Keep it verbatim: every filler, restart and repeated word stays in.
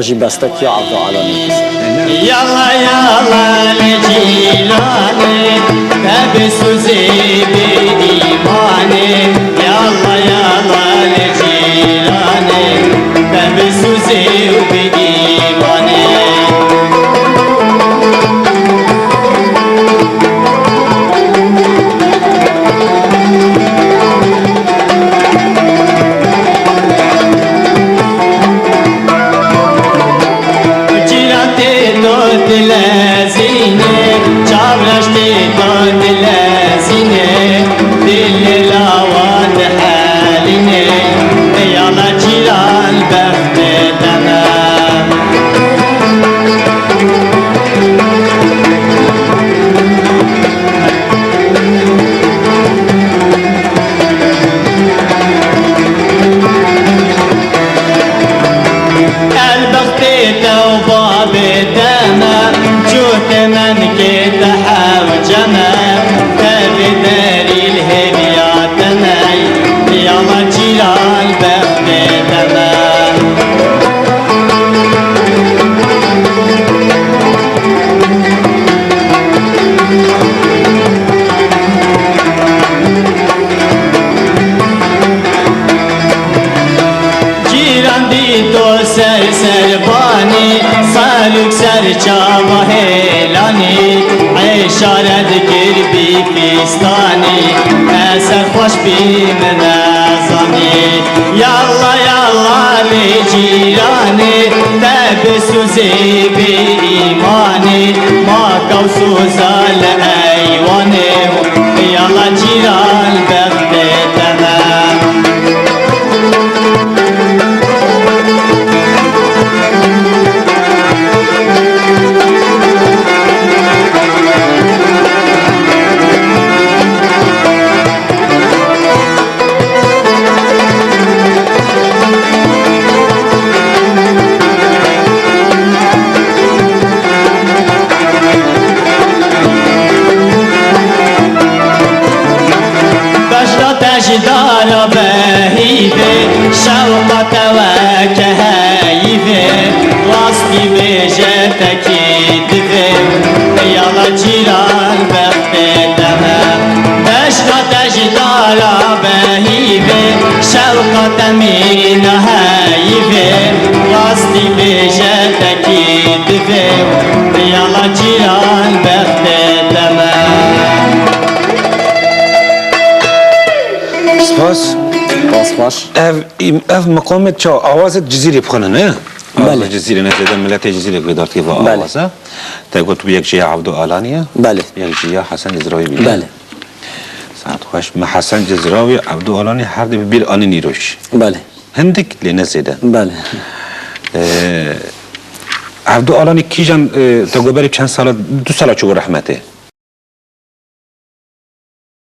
Jî bestek ya Evda Alanê. Yalla yalla li cîranê, te bi sûzê bi îmanê. Yalla yalla li cîranê, te bi sûzê û bi îmanê. Cîran tê to dilezîne, çavreş tê to dilezîne, dilê lawa dihelîne, yala cîran bextê te me. Elbextê te û babê te me, cûtê menkê te hewce me, te vê derî li hêviya te me, yala cîran bextê te me. Cîran dîto ser serbanî, xelûk ser çava hêlanî, îşare dikir bî fîstanî, ez serxweş bî min nezanî. Yalla yalla lê cîranê, te bi sûzê bi îmanê, ma kaw sûza li eywanê, yalla cîran bextê te me. Bejna te ji dara behîvê, şewqa te weke heyîvê, rastî bêje te kî divê, yala cîran bextê te me. Bejna te ji dara behîvê, şewqa te mîna heyîvê, rastî bêje te kî divê, yala cîran bextê te me. Spas. Spas xweş. Ev, ev meqamê ça awazê Cizîrê bixwînin, he? Belê. Awazê Cizîrê, ne zêde miletê Cizîrê guhdartî va Belê. Awaza. Te got bû yek jî ya Evdo Alanî ye. Belê. Yek jî ya Hesen Cizrawî bî. Belê. Saet xweş. Me Hesen Cizrawî, Evdo Alanî her di bi bîr anîn îro jî. Belê. Hindik lê ne zêde. Belê. Ee, Evdo Alanî kîjan, e, te got berî çend sala, du sala çûbû rehmetê?